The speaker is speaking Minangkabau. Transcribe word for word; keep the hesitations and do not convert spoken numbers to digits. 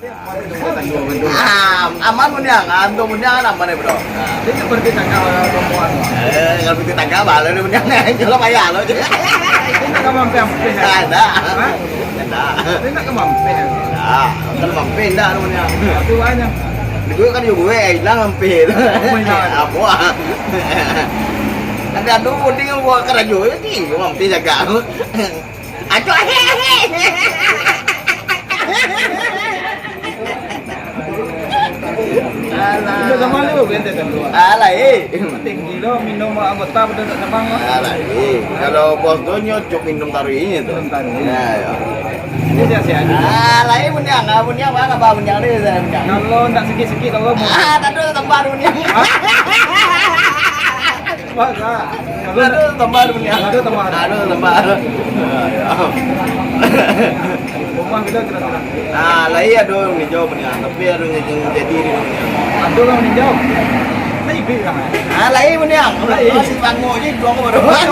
Ah, aman buniang, antu buniang aman ya, bro. Itu berarti tangga rombongan. Eh, kalau berarti tangga, bala ni buniang. Kalau payah lo je. Itu kan mampir-mampir. Ada. Hah? Ada. Itu kan mampir. Nah, kan mampir dah buniang. Itu banyak. Juga kan juga gue hilang mampir. Oh, hilang. Apa? Tapi aduh, penting buat kerja ya, ti. Mampir jaga. Aduh, hehehe. Alah. Alah, eh. Tinggi lo, minum anggota pada tak cabang lo. Alah, eh. Kalau bos tu nyocok minum taruh ini tu. Minum taruh ini. Ya, ya. Ini siap-siap aja. Alah, eh, buniang, ah, buniang, mana bah buniang ni, saya buniang. Kalau ndak sikit-sikit, kalau mau. Ah, tak ada tambah buniang. Hah? Tambah, Kak. Ado tambah ado punya. Ado tambah. Ado tambah. Rumah kita kira-kira. Ah, lai ado ninjau punya, tapi ado yang jadi di punya. Ado lah ninjau. Lai bik lah. Ah, lai punya. Lai. Masih bangun je, dua orang baru.